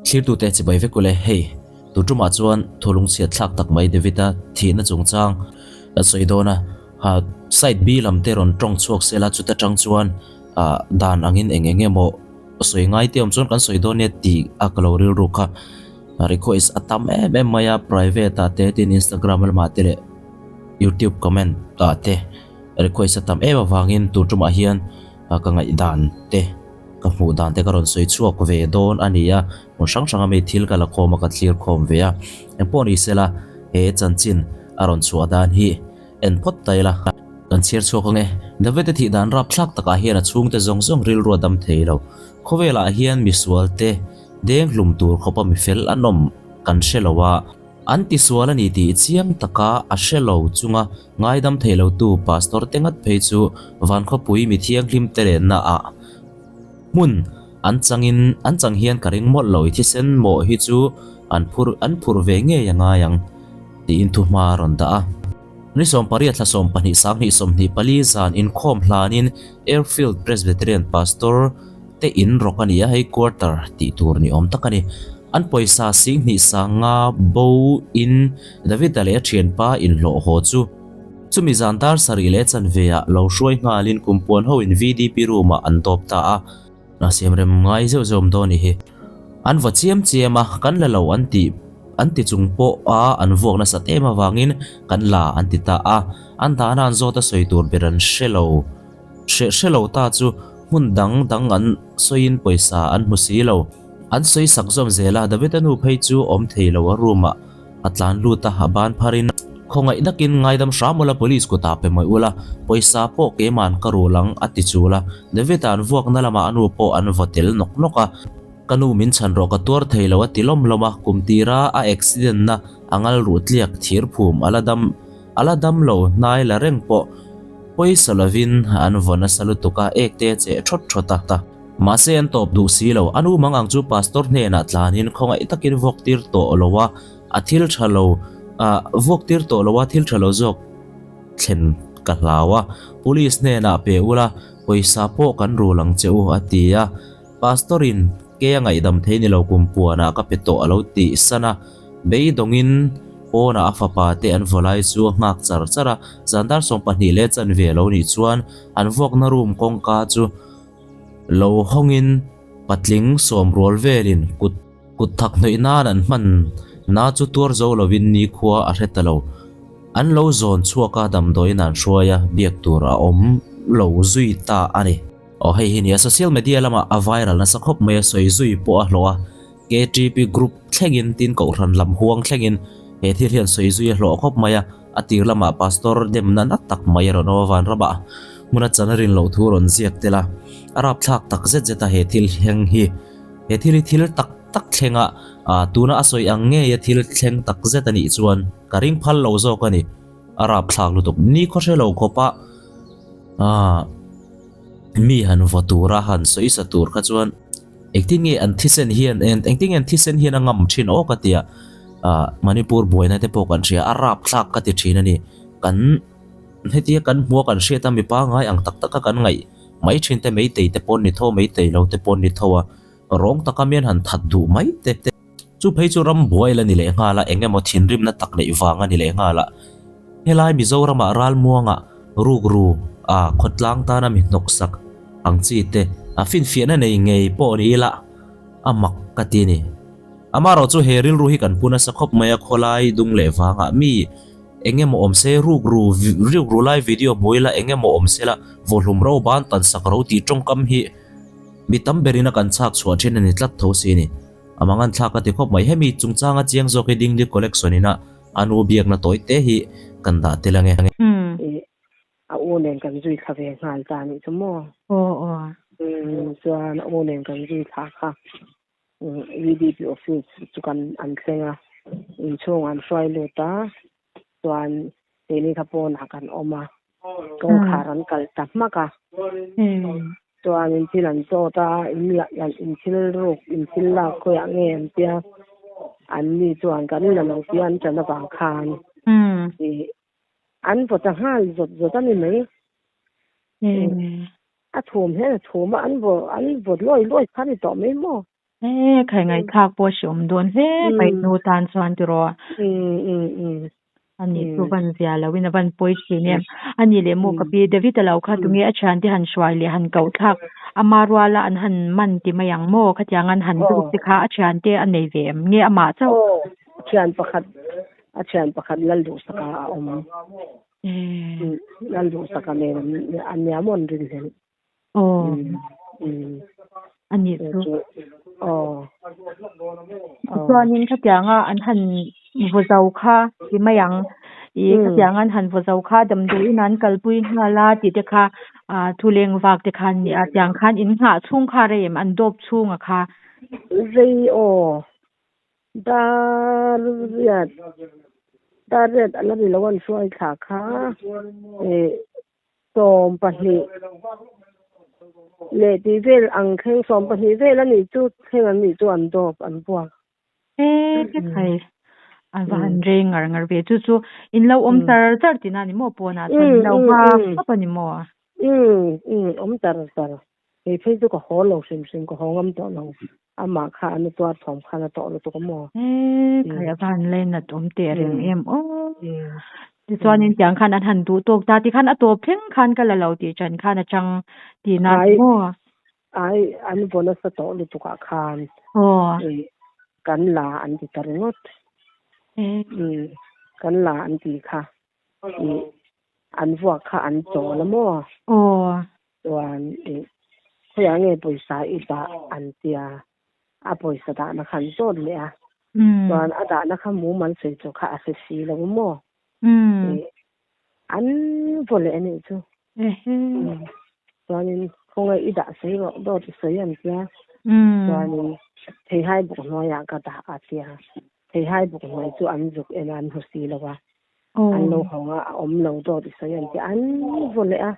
Thlirtute chibai vek ule, hei tu tumah chuan thu lungchhiat thlak tak mai David-a thihna chungchang kan sawi dawn a, ha side B lam te rawn tawng chhuak sela chuta tang chuan ah dan angin eng eng emaw sawi ngai te awm chuan kan sawi dawn nia tih a ka lo rilru kha request a tam em em mai a private ah te tin Instagram lamah te leh YouTube comment ah te request a tam em avangin tu tumah hian ka ngaihdan te. Ka hmuh dan te ka rawn sawi chhuak ve dawn a ni a, hmun hrang hranga mi thil ka la khawm a ka thlir khawm ve a. Engpawh ni sela he chanchin a rawn chhuah dan hi en phawt ta ila. Kan chhiar chhuak ang e. David-a thih dan rapthlak takah hian a chhungte zawng zawng rilru a dam thei lo. Khawvelah hian misual te deng hlum tur khawpa mifel an awm kan hre lo a. An tisual a ni tih chiang taka a hre lo chunga ngaidam thei lotu Pastor te ngat phei chu Vankhawpui mi thianghlim te lenna ah hmun an changin an chang hian ka ring mawlh lo i thisen mawh hi chu an phur an phur ve ngei a ngai ang tiin thuhma a rawn dah a. Ni 18 thla 12 sanghnih 24 zan inkhawm hlanin Airfield Presbyterian Pastor te in rawk a ni a, hei quarter tih tur ni awm tak a ni. An pawisa 2000 sanga bo in David-a leh a thianpa inhlawh haw chu chumi zan dar sarih leh chanve ah lo hruai nghalin kumpuan ho in VDP room ah an dawp ta a. A siam rem ngai zeuh zeuh awm dawn nih hi. An va chiam chiam a, kan la lo an ti an ti chung pawh a an vuak nasat em avangin kan la an ti ta a. An dahna an zawt a sawi tur ber an hre lo. Hreh hre lo ta chu hmun dang dang an sawiin pawisa an hmu si lo. An sawi sak zawm zel a, David-a nu phei chu awm thei lo a room ah a tlan lut a, a ban pharin khawngaih nakin ngaidam hram ula police kutah pe mai ula, pawisa pawh keiman ka rul ang a ti chul a. David-a an vuakna lamah a nu pawh an vaw tel nawk nawk a, Ka nu min chhan rawh ka tuar thei lo a ti lawm lawm a, kum tira a accident na a ngal ruh tliak thir phum a la dam a la dam lo hnai la reng pawh pawisa lovin an vaw nasa lutuk a, ek te a cheh thawt thawt a. Mahse an tawp duh si lo, a nu mang ang chu pastor hnenah tlanin khawngaih takin vuak tir tawh lo a, a thil tha lo ah vuak tir tawh lo a thil tha lo zawk thlen ka hlau a, police hnenah pe ula pawisa pawh kan rul ang che u a ti a. Pastor in kei a ngaihdam thei ni lo kum puanah ka pe tawh a lo tih san a, beidawngin pawnah a fapa te an vaw lai chu a nghak char char a, zan dar 12 leh chanve a lo nih chuan an vuakna room kawngka chu lo hawngin patling sawm rual velin kut kut thak hnawih nan an hman na chu tuar zo lovin nikhua a hre ta lo. An lo zawn chhuak a damdawiin an hruai a, biak tur a awm lo zui ta a ni. Aw hei hi nia social media lamah a viral nasa khawp mai a sawi zui pawh a hlawh a, KTP group thlengin tin kohhran lam huang thlengin he thil hian sawi zui a hlawh khawp mai a, a tir lamah pastor demna na tak mai a rawn awm a vanramah hmun a chan a rin loh thu a rawn ziak tel a, a rapthlak tak zet zet a he thil thleng hi he thil hi thil tak tak thleng a ah tuna a sawi ang ngei a thil thleng tak zet a nih chuan ka ring phal lo zawk a ni a rapthlak lutuk ni khaw hre lo khawp a ah. Mi han vaw tura han sawi sa tur kha chuan engtin nge an thisen hian engtin nge an thisen hian a ngam thin aw ka tia ah Manipur buaina te pawh kan hria a rapthlak ka ti thin a ni kan hetia kan hmua kan hriat a mipa ngai ang tak taka kan ngaih mai thin te meitei te pawh an ni tho meitei lo te pawh an ni tho a rawng taka mian han that duh mai te Chu phei chu ram buai la ni leh nghal a, eng emaw thinrimna tak neih vang a ni leh nghal a. Helai Mizoramah ralmuanga rukru a khawtlang tana mi hnawksak ang chi te a finfiahna nei ngei pawh ni ila a mak ka ti a ni. Amaherawh chu he rilru hi kan pu nasa khawp mai a, khawlai dung leh vangah mi eng emaw awm se rukru rukru lai video hmu ila eng emaw awm se la vawhlum ro ban tan sak ro tih tawngkam hi mi tam berin a kan chhak chhuah thin a ni tlat tho si a ni. A mangan thlak a ti khawp mai. Hemi chungchanga chiang zawk hi Dingdi Collection ina a nu biakna tawi te hi kan dah tel ange. Ih, a u nen kan zui thla ve nghal ta anih chu maw? Aw aw. Umm chuan a u nen kan zui thla kha umm VDP office chu kan an thleng a, inchhungah an hruai lut a, chuan keini kha pawnah kan awm a, kawngkhar an kalh ta hmak a. Chuan in thil an chawt a, in la in thil ruk in thil lak khawiah nge an tia, an ni chuan kan la lo tia an ṭan avang khan ih an vaw ta nghal zawt zawt a ni mai. A thum hian a thum a, an vaw an vaw lawi lawi kha a ni tawh mai maw? E khai ngai thlak pawh a hreawm dawn hle mai nu tan chuan tiraw. Ani chu van zia lo in a van pawi thin em. Ani leh maw ka pi David a lo kha tunge a thiante han hruai leh han koh thlak ama ruala an han man ti mai ang maw khatiang an han lut te kha a thiante a nei ve em nge amah chauh. Aw thian pakhat a thian pakhat Lalduhsaka a awm. Lalduhsaka nen an nia maw an rinhlelh. Aw anih chu. Aw. Chuanin khatianga an han vaw zo kha ti mai ang. Ih khatianga an han vaw zo kha damdawiin an kalpui nghal a tih te kha ah thu leng vak te kha an ni a. Tiang khan in nghah chhung kha rei em an dawp chhunga kha. Rei aw. Dar riat dar riat a la ri lo an hruai thla kha ih 20 leh tih vel ang thleng 20 vel a nih chu thleng an nih chu an dawp an buak. E khai a va han rei ngar ngar ve chu chu in lo awm char char tihna a ni maw pawnah chuan in lo nghak khawp a ni maw? Umm umm awm char char hei phei chu ka haw lo hrim hrim ka haw ngam tawh lo amah kha an tuar thawm khan a tawh lutuk a maw. E khai a va han lainat awm teh reng em aw. Tichuanin tiang khan an han duh tawk ta tikhan a tawp thleng khan ka la lo tih ṭan khan a chang tihna a ni maw? Ai an vaw nasa tawh lutuk ah khan kan la an ti ta ringawt. Kan la an ti kha an vuak kha an chawl a maw? Chuan khawiah nge pawisa i dah an tia a pawisa dahna kha an zawt leh a chuan a dahna kha mumal sawi chu kha a hre si lo maw an vaw leh a nih chu chuanin khawngaih i dah sawi rawh dawt i sawi an tia chuanin theihai buk hnuaiah ka dah a tia theihai buk hnuai chu an zuk en a an hmu si lo a an lo hawng a a awm lo dawt i sawi an tia an vaw leh a.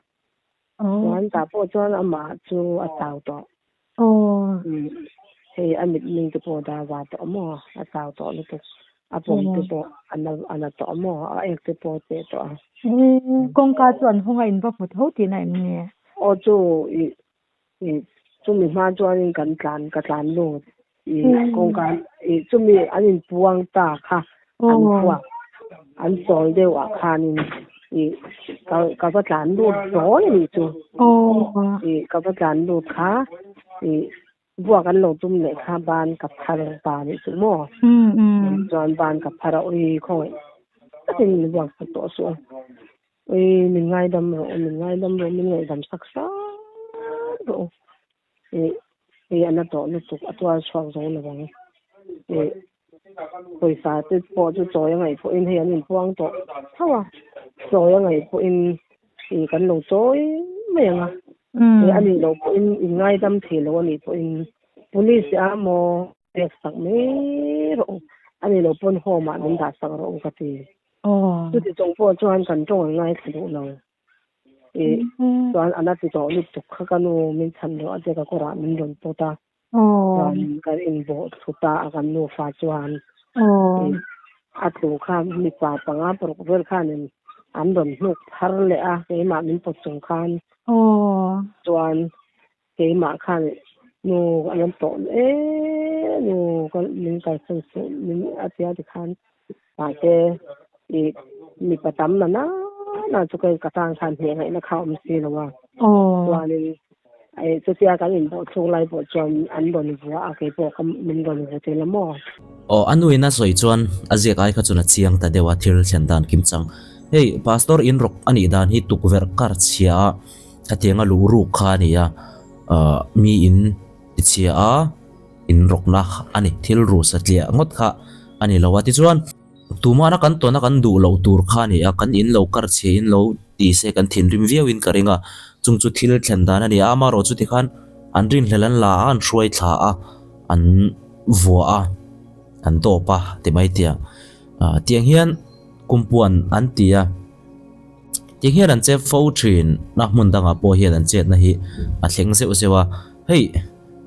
Chuan tah pawh chuan amah chu a chau tawh. Hei a mitmeng te pawh dar va tawh maw a chau tawh lutuk. A pawm te pawh a na a na tawh maw a ek te pawh a cheh tawh a. Kawngka chu an hawng a in va hmu tho tihna em ni? Aw chu ih ih chumi hma chuanin kan tlan ka tlan lut ih kawngka ih chumi an inpuang ta kha an chhuak an chawl deuh ah khanin ih ka ka va tlan lut hlawl a nih chu ih ka va tlan lut kha ih vuak an lo tum leh kha ban ka phar ta a nih chu maw chuan ban ka phar a ui khawngaih takin min vuak sak tawh suh a ui min ngaidam rawh u min ngaidam rawh u min ngaihdam sak sak rawh u ih hei a na tawh lutuk a tuar chhuak zo lo ang ih pawisa te pawh chu chawi a ngaih pawhin hei an inpuang tawh tho a chawi a ngaih pawhin ih kan lo chawi mai ang a ih a nih loh pawhin in ngaidam thei lo a nih pawhin police a maw pek sak mai rawh u a nih loh pawn home ah min dah sak rawh u ka ti chuti chung pawh chuan kan tawng an ngaithla duh lo. Ih chuan a la ti tawh lutuk kha ka nu min chhan rawh a tia ka kawrah min rawn pawt a chuan kan inbawh thlu ta a kan nufa chuan ih a tlu kha mipa panga paruk vel khanin an rawn hnuk phar leh a keimah min pawt chung khan chuan keimah khan nu a rawn tawh e nu ka min kalsan suh min a tia tikhan mahse ih mipa tam na na na chu ka ka tan khan hneh ngaihna kha a awm si lo a chuanin eh chutia kan inbawh chhung lai pawh chuan an rawn vuah a keipawh ka min rawn vu tel a maw. Aw a nuin a sawi chuan a ziak ai kha chuan a chiang ta deuh a thil thlen dan kim chang hei pastor in rawk a nih dan hi tukverh kar chhia a. Hetianga luh ruk kha a ni a, ahh mi in ti chhia a, in rawkna a ni, thil ruh satliah ngawt kha a ni lo a. Tichuan, tumahna kan tawna kan duh loh tur kha a ni a, kan in lo kar chhia in lo ti se kan thinrim viau in ka ring a, chung chu thil thlen dan a ni a, amaherawh chu tikhan an rinhlel an la a, an hruai thla a, an vuah a, an dawp a ti mai tiang. Ahh tiang hian kumpuan an ti a. Ti hian an chep fo thin a, hmun dangah pawh hian an chetna hi a thleng zeuh zeuh a. Hei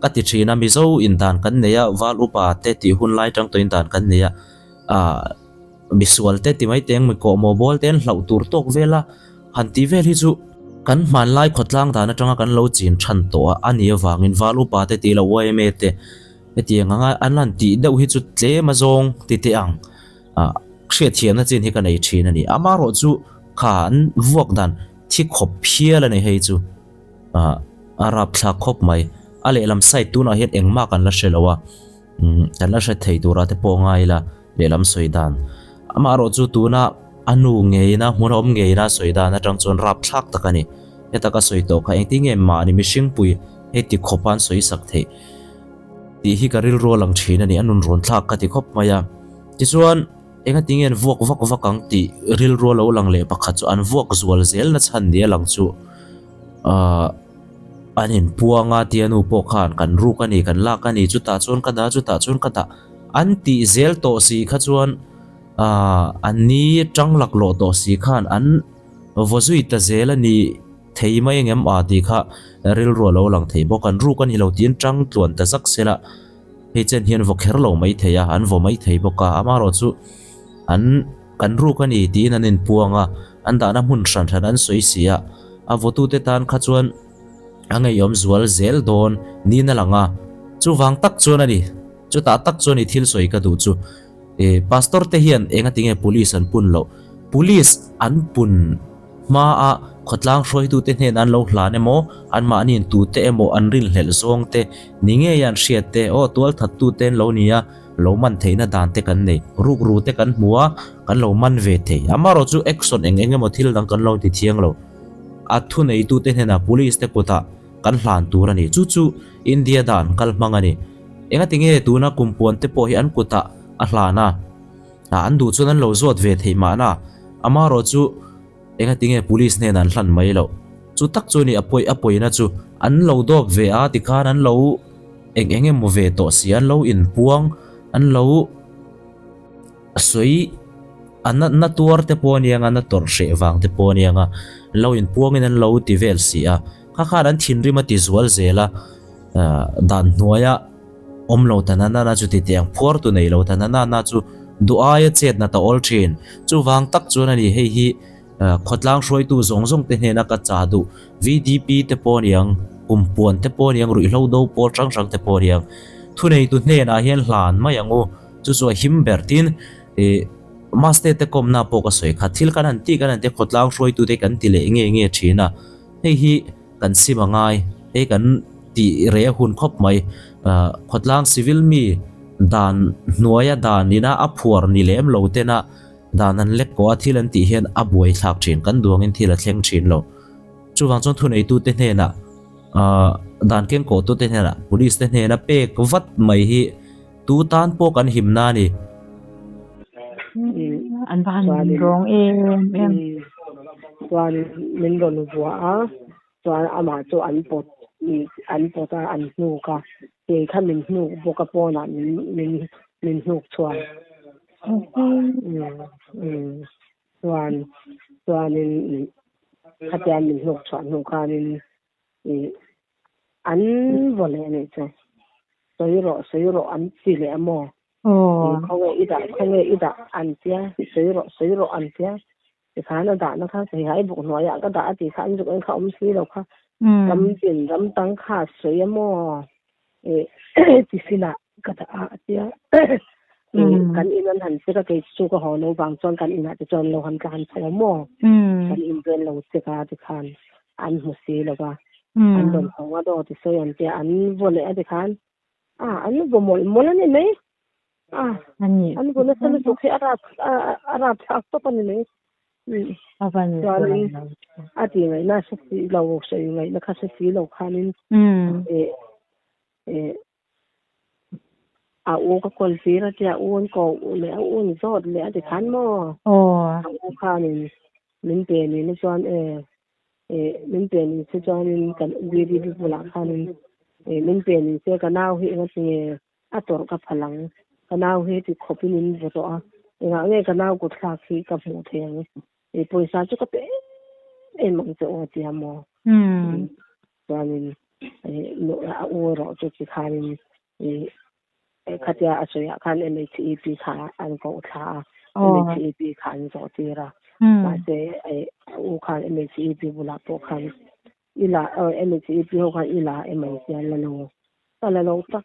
ka ti thin a, Mizo indan kan nei a, Val upa te tih hun lai tang tawhin dan kan nei a, ah misual te ti mai teng mi kawhmawh bawl te an hlauh tur tawk vel a, han tih vel hi chu kan hmanlai khawtlang dan atanga kan lo chin than tawh a, a nih avangin Val upa te tih loh yma te. Hetiang anga an han tih deuh hi chu tlem a zawng ti teh ang. Ah hriatthiamna chin hi ka nei thin a ni. Amaherawh chu kha an vuak dan thi khawp phial a ni hei chu. Ah a rapthlak khawp mai. A lehlam side tunah hian engmah kan la hre lo a. Umm kan la hre thei tura te pawh ngai ila lehlam sawi dan. Amaherawh chu tuna a nu ngeina hmun a awm ngeina sawi dan atang chuan rapthlak tak a ni. Heta ka sawi tawh kha engtin nge mahni mihring pui heti khawpa an sawi sak theih tih hi ka rilru a lang thin a ni. A nun rawn thlak ka ti khawp mai a. Tichuan engati nge an vuak vak vak ang tih rilru a lo lang leh pakhat chu an vuak zual zel na chhan ni a lang chu ahh an inpuang a tia nu pawh khan kan ruk a ni kan lak a ni chutah chuan ka dah chutah chuan ka dah an tih zel tawh si kha chuan ahh an ni tang laklawh tawh si khan an vaw zui ta zel a ni thei mai engem a tih kha rilru a lo lang thei bawk an ruk a ni lo tiin tang tluan ta zak sela hei chen hian vaw kher lo mai thei a an vaw mai thei bawk a amaherawh chu an kan ruk a ni tiin an inpuang a an dahna hmun hran hran an sawi si a a vawtute tan kha chuan a ngeiawm zual zel dawn niin a lang a chuvang tak chuan a ni chutah tak chuan i thil sawi ka duh chu e pastor te hian engati nge police an pun loh police an pun hma a khawtlang hruaitu te hnen an lo hlan emaw an mahni in tute emaw an rinhlelh zawng te ni ngei an hriat te aw tual that tu te an lo ni a lo man theihna dan te kan nei ruk ru te kan hmu a kan lo man ve thei amaherawh chu action eng eng emaw thil dang kan lo ti thiang lo a thuneitu te hnenah police te kutah kan hlan tur a ni chu chu India dan kal hmang a ni engati nge tuna kumpuan te pawh hi an kutah a hlan a an duh chuan an lo zawt ve theih mahna amaherawh chu engati nge police hnenah an hlan mai loh chu tak chu a ni a pawi a pawina chu an lo dawp ve a tikhan an lo eng eng emaw ve tawh si an lo inpuang an lo sawi a natna tuar te pawh a nia na tawrh hreh vang te pawh a nia an lo inpuangin an lo ti vel si a kha khan an thinrim a ti zual zel a dan hnuaia awm lo ta na na chu ti teh ang phuar tu nei lo ta na na chu duh aia chet na ta awl thin chuvang tak chuan a ni hei hi khawtlang hruaitu zawng zawng te hnena ka cha duh V_D_P te pawh a niang kumpuan te pawh a niang ruihhlo do pawl hrang hrang te pawh a niang thuneitu hnenah hian hlan mai ang u chu chu a him ber tin ih maste te kawmna pawh ka sawi kha thil kan han tih kan han tih khawtlang hruaitu te kan ti leh nge nge thin a hei hi kan sim a ngai hei kan tih reh a hun khawp mai ah khawtlang civil mi dan hnuaia dan ina a phuar ni lem lo tena dan an lek kawh a thil an tih hian a buai thlak thin kan duangin thil a thleng thin lo chuvang chuan thuneitute hnenah ah dan keng kawhtute hnenah police te hnena pek vat mai hi tu tan pawh kan himna a ni. An va han rawng em em. Chuan min rawn vuah a chuan amah chu an pawt an pawt a an hnuk a kei kha min hnuk bawk a pawnah min min min hnuk chhuak chuan chuanin khatia min hnuk chhuah hnu khanin ih an vaw leh anih chu sawi rawh sawi rawh an ti leh a maw khawnge i dah khawnge i dah an tia sawi rawh sawi rawh an tia tikhan a dahna kha theihai buk hnuaiah ka dah a tih kha an zuk en kha awm si lo kha ram tin ram tang kha a sawi a maw ih tiffin ah ka dah a a tia ih kan in an han check a kei chu ka haw lo vang chuan kan inah te chuan lo han tlan chho a maw kan in vel lo check a tikhan an hmu si lo va an rawn hawng a dawt i sawi an tia an vaw leh a tikhan a an vaw mawlh mawlh a ni mai a an vaw nasa lutuk hi a rap a rap thlak tawp a ni mai chuanin a ti ngaihna hre si lo sawi ngaihna kha hre si lo khanin eh a u ka kawl tir a tia u an ko leh a u an zawt leh a ti khan maw a u khanin min pe ni na chuan e eh min pe ni se chuanin kan VDP bulah khanin eh min pe ni se ka nau hi enga tinge a tawrh ka phal ang ka nau hi ti khawpin min vaw tawh a engah nge ka nau kut thlak hi ka hmuh thei ang eh pawisa chu ka pe em em ang che aw a tia maw chuanin a u erawh chu ti khanin ih khatia a sawiah khan MHEP kha an koh thla a MHEP kha an zawh tir a mahse a u khan MHEP bulah pawh khan i la MHEP ho khan i la emaw tia la lo ka la lo tak.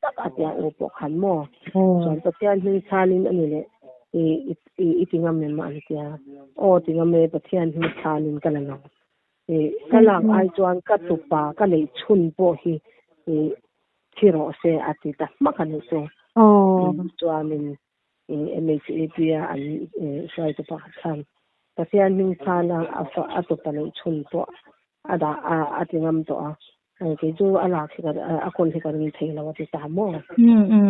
tak a tia u pawh khan maw chuan Pathian hming chhalin a ni leh i i i ti ngam em an tia aw ti ngam e Pathian hming chhalin ka la lo i ka lak ai chuan ka tupa ka neih chhun pawh hi i thi rawh se a ti ta hmak a nih chu chuanin MHAP a an hruaitu pakhat khan Pathian hming chhana a tupa neih chhun pawh a dah a a ti ngam tawh a kei chu a lak hi ka a kawl hi ka ring thei lo a ti ta maw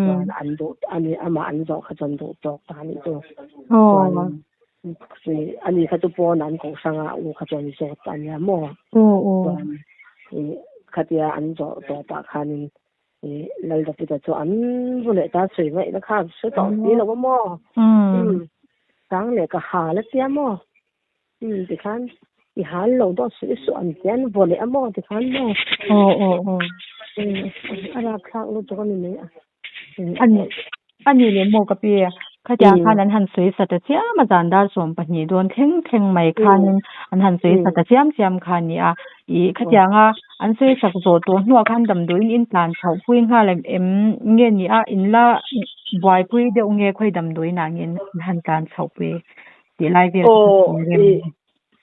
chuan an duh ani amah an zawh kha chuan duh tawk ta anih chu chuan ani kha chu pawn an koh hrang a u kha chuan zawt a nia maw chuan khatia an zawh tawpah khanin Lal David-a chu an vu leh ta sawi ngaihna kha a hre tawh si lo a maw? Umm chang leh ka hal a tia maw? Umm tikhan i hal lo dawt suih suh an tia an vaw leh a maw tikhan maw? Aw aw aw. Umm a rapthlak lutuk a ni mai a. Ani ani leh maw ka pi khatiang khan an han sawi sa ta chiam a zan dar 12 dawn thleng thleng mai khanin an han sawi sa ta chiam chiam kha a ni a ih khatianga an sawi sak zawh tawh hnuah khan damdawiin in tlan chhoh pui nghal em em nge ni a in la buaipui deuh nge khawi damdawiin ah nge in han tlan chhoh pui tih lai vel kha Aw ih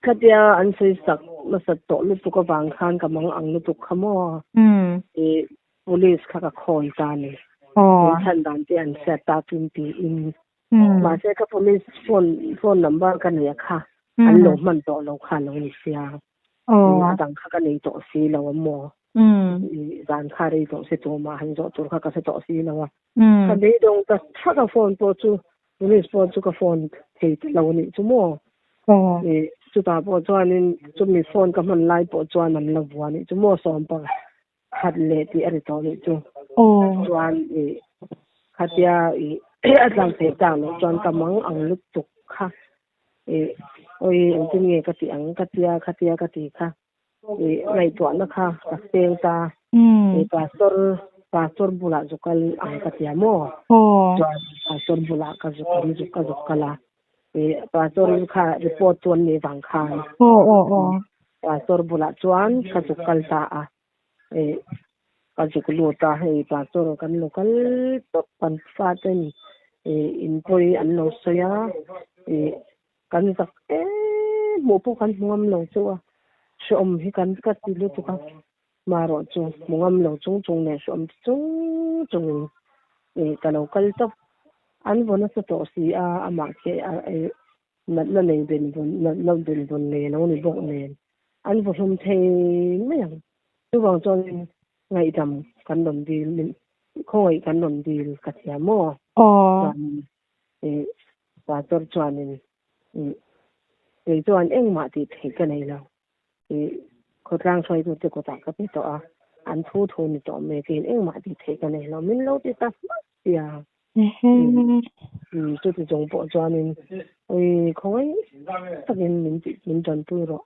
khatia an sawi sak nasat tawh lutuk avang khan ka mang ang lutuk kha maw ih Police kha ka khawi ta a ni. Min chhan dan te an hriat takin tiin. Mahse ka police phone phone number ka nei a kha an lo hman tawh lo kha lo ni sia. A dang kha ka nei tawh si lo a maw. Zan kha rei tawh si tumah han zawh tur kha ka hre tawh si lo a. Ka beidawng ta thak a phone pawh chu police pawh chu ka phone thei ta lo nih chu maw. Chutah pawh chuanin chumi phone ka hman lai pawh chuan an la vua nih chu maw sawmpa. khat leh tih a ri tawh nih chu. Chuan i khatia i a tlang theih tak loh chuan ka mang ang lutuk kha i awi engtin nge ka tih ang ka tia khatia ka ti kha i ngaihtuahna kha ka seng ta i pastor pastor bulah zu kal ang ka tia maw chuan pastor bulah ka zu kan zu ka zu kal a i pastor kha report chu an nih vang khan pastor bulah chuan ka zu kal ta a. Hei ka zuk lut a, hei pastor kan lo kal tawp kan faten ih in pawi an lo sawi a, ih kan zak em hmuh pawh kan hmu ngam lo chauh a, hrehawm hi kan ka ti lutuk a, marawh chu hmu ngam lo chung chung leh hrehawm ti chung chungin ih ka lo kal tawp, an vaw nasa tawh si a, amah khi ih Natna nei benvawn, natna benvawn nei a lo ni bawk nen, an vaw hlum thei mai ang. Chuvang chuanin ngaihdam kan rawn dil, min khawngaih kan rawn dil ka thiam maw? Chuanin ih pastor chuanin ih kei chuan engmah tih theih ka nei lo. Ih khawtlang hruaitute kawtah ka pe tawh a, an thu thu ni tawh mai keiin engmah tih theih ka nei lo. Min lo ti ta hmak sia. Chuti chung pawh chuanin ui khawngaih takin min tih min tanpui rawh.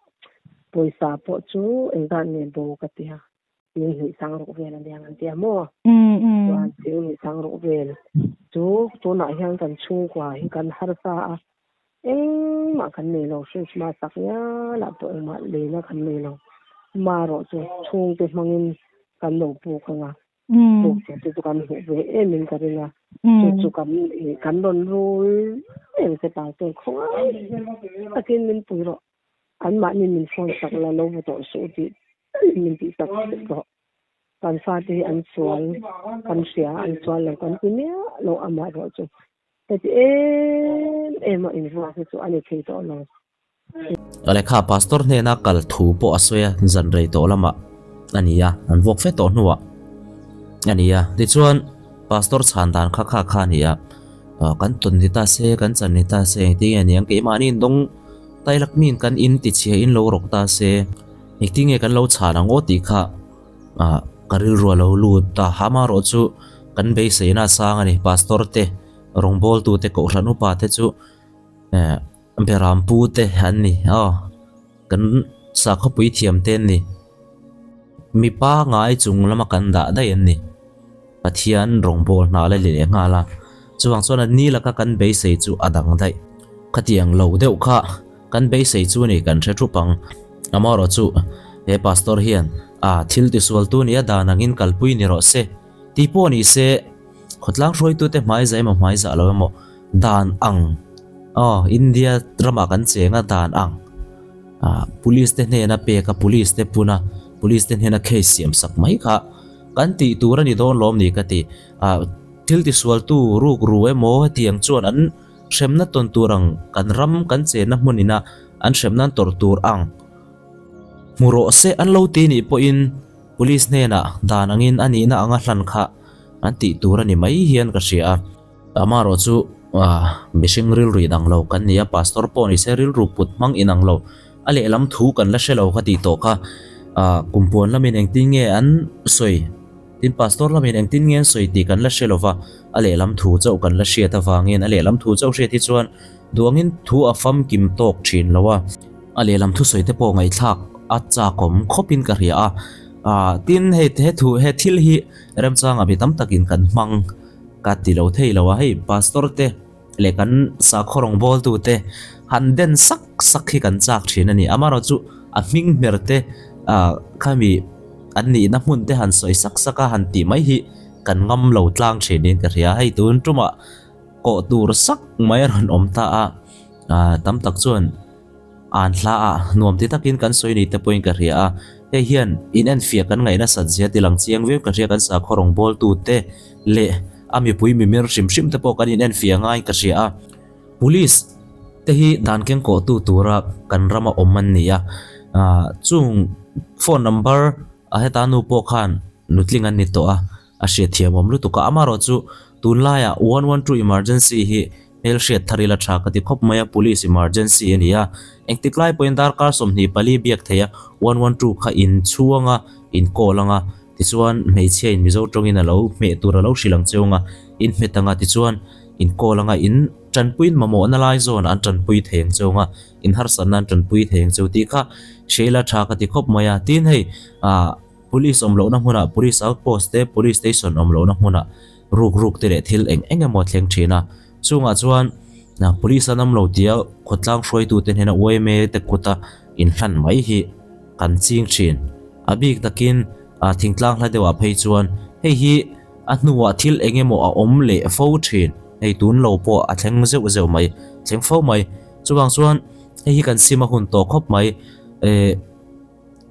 Pawisa pawh chu engzat nge bo ka ti a, 26 vel a niang an ti a maw? Chuan 26 vel chu tunah hian kan chhungkua hi kan harsa a, engmah kan nei lo, Christmas tak ngialah pawh engmah leina kan nei lo. Marawh chu chhungte hmangin kan lo puk ang a. Puk tur te chu kan hmuh ve em in ka ring a, chu chu kan ih kan rawn rul reng che pastor khawngai takin min pui rawh, anmahni min phone sak la lo va tawh suh tih talin min tih sak rawh, kan fate hi an sual kan hria an sual lo kan ti miah lo amah erawh chu heti em em a invuak hi chu a ni thei tawh lo. A lehkha pastor hnena kal thu pawh a sawi a, zan rei tawh lamah a ni a, an vuak fe tawh hnuah a ni a. Tichuan pastor chhan dan kha kha kha a ni a, kan tawn ni ta se, kan chan ni ta se, engtin nge ni ang keimahni in dawng tailak miin kan in tichhia in lo rawk ta se, engtin nge kan lo chhan ang aw tih kha ka rilru a lo lut a, amaherawh chu kan beiseina a sang a ni, pastor te rawngbawltu te kohhran upa te chu. Beram pu te an ni aw, kan sakhawpui thiam te an ni. Mipa ngai chung lama kan dah daih an ni. Pathian rawngbâwl hna la leh nghal a, chuvang chuan an ni laka kan beisei chu a dang daih. Khatiang lo deuh kha kan beisei chu ni kan hre thup ang. Amaherawhchu he pastor hian a thil tisualtu nia dan angin kalpui ni rawh se. Tih pawh ni se, khawtlang hruaitute hmaiza emaw hmaiza lo emaw dan ang aw India ramah kan cheng a dan ang ah police te hnena pek a police te pun a police te hnena case siam sak mai kha kan tih tur a ni dawn lawm ni ka ti. Ah thil tisualtu ruk ru emaw hetiang chuan an hremna tawn tur ang kan ram kan chenna hmun ina an hremna an tawrh tur ang hmu rawh se an lo ti nih pawhin Police hnenah dan angin a nihna anga hlan kha an tih tur a ni mai hian ka hria a. Amaherawh chu mihring rilru inang lo kan ni a, pastor pawh ni se rilru put hmang inang lo, a lehlam thu kan la hre lo ka tih tawh kha. Kumpuan lamin engtin nge an sawi, tin pastor lamin engtin nge an sawi tih kan la hre lo va, a lehlam thu chauh kan la hriat avangin a lehlam thu chauh hriat hi chuan duangin thu a famkim tawk thin lo a. A lehlam thusawi te pawh ngaihthlak a chakawm khawpin ka hria a, ah tin hei he thu he thil hi remchanga mi tam takin kan hmang ka ti lo thei lo a, hei pastor te leh kan sakhaw rawngbawltu te han den sak sak hi kan chak thin a ni, amaherawh chu a hming hmer te ah khami an nihna hmun te han sawi sak sak a han tih mai hi kan ngam lo tlang thin in ka hria, hei tun tumah kawh tur sak mai a rawn awm ta a, ah tam tak chuan. An hla ah nuam ti takin kan sawi ni te pawhin ka hria a, hei hian in enfiah kan ngaih nasat zia ti lang chiang viau ka hria kan sakhaw rawngbawltu te leh a mipui mimir hrim hrim te pawh kan in enfiah ngaiin ka hria a. Police te hi dan kengkawhtu tura kan rama awm an ni a, chung phone number a heta nu pawh khan nutling an ni tawh a, A hriatthiam awm lutuk a, amaherawh chu tunlaiah 112 emergency hi hmelhriat thar ila tha ka ti khawp mai a, police emergency a ni a, engtik lai pawhin darkar 24 biak theih a, 112 kha in chhuang a, in call ang a, tichuan hmeichhia in Mizo tawngin a lo hmeh tur a lo hrilh ang cheu ang a, in hmet ang a, tichuan in call ang a, in tanpuiin mamawhna lai zawn an tanpui thei ang cheu ang a, in harsatna an tanpui thei ang cheu tih kha hria ila tha ka ti khawp mai a, tin hei ah. Police awm lohna hmunah Police outpost te, Police station awm lohna hmunah ruk ruk te leh thil eng eng emaw a thleng thin a. Chungah chuan Police an awm lo tia khawtlang hruaitute hnena yma te kuta inhlan mai hi kan ching thin. A bik takin thingtlang hla deuhah phei chuan hei hi a hnuah thil eng emaw a awm leh fo thin. Hei tun lo pawh a thleng zeuh zeuh mai, thleng fo mai. Chuvang chuan hei hi kan sim a hun tawh khawp mai.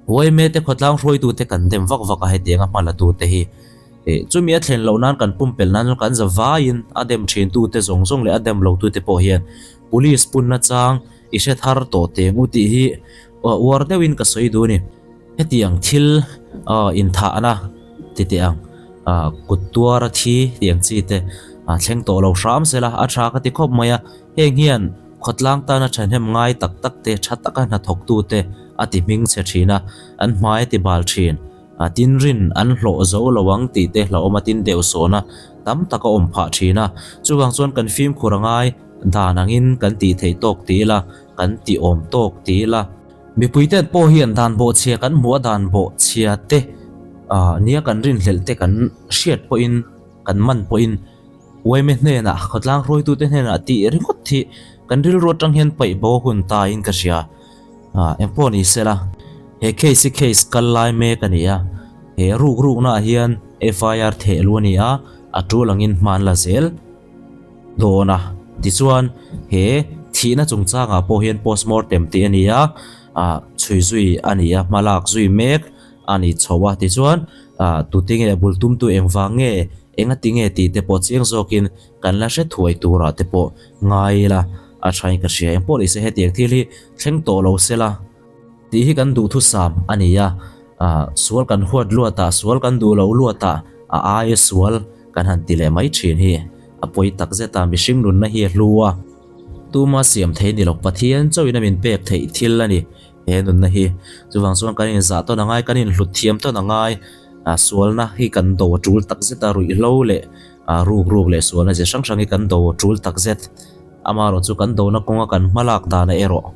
Uaime te khawtlang hruaitute kan dem vak vak a hetiang a hma la tute hi. Ih chumi a thlen loh nan kan pumpelh nan chuan kan za vaiin a dem thin tute zawng zawng leh a dem lo tute pawh hian police punna chang i hre thar tawh teng u tih hi uar deuhin ka sawi duh a ni. Hetiang thil inthahna ti teh ang kut tuara thi tih ang chi te thleng tawh lo hram sela a tha ka ti khawp mai a, heng hian Khawtlang tana thahnem ngai tak tak te tha taka hnathawktute a ti hming chhe thin a, an hmai a ti bal thin. A tinrin an hlawh zo lo ang tih te hlauhawm a tin deuh sawhna tam tak a awm phah thin a. Chuvang chuan kan fimkhur a ngai dan angin kan tih theih tawk ti ila, kan tih awm tawk ti ila. Mipuiten pawh hian dan bawhchhia kan hmuh a dan bawhchhia te nia kan rinhlelh te kan hriat pawhin kan man pawhin Uaime hnenah, khawtlang hruaitute hnenah tih ringawt hi kan rilru atang hian paih bo hun ta in ka hria. Ah, engpawh ni sela, he case hi case kal lai mek a ni a, he ruk rukna ah hian FIR theh lu a ni a, a tul angin hma an la zel dawn a. Tichuan, he thihna chungchangah pawh hian postmortem tih a ni a, ah, chhui zui a ni a, hma lak zui mek a ni chho a. Tichuan, ah, tute nge a bul tumtu engvang nge Enga ti nge tih te pawh chiang zawkin kan la hre thuai turah te pawh ngai ila a thain ka hria. Engpawh ni se hetiang thil hi thleng tawh lo sela tih hi kan duhthusam a ni a, sual kan huat luatah, sual kan duh loh luatah a aia sual kan han ti leh mai thin hi a pawi takzet a, mihring nunna hi a hlu a, tuma siam thei ni lo Pathian chauhin a min pek theih thil a ni he nunna hi. Chuvang chuan kan inzah tawn a ngai, kan inhlut thiam tawn a ngai. A sualna hi kan do a tul tak zet a, ruihhlo leh ruk ruk leh sualna ze hrang hrang hi kan do a tul tak zet. Amaherawh chu kan dona kawnga kan hmalak dana erawh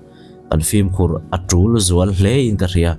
kan fimkhur a tul zual hle in ka hria.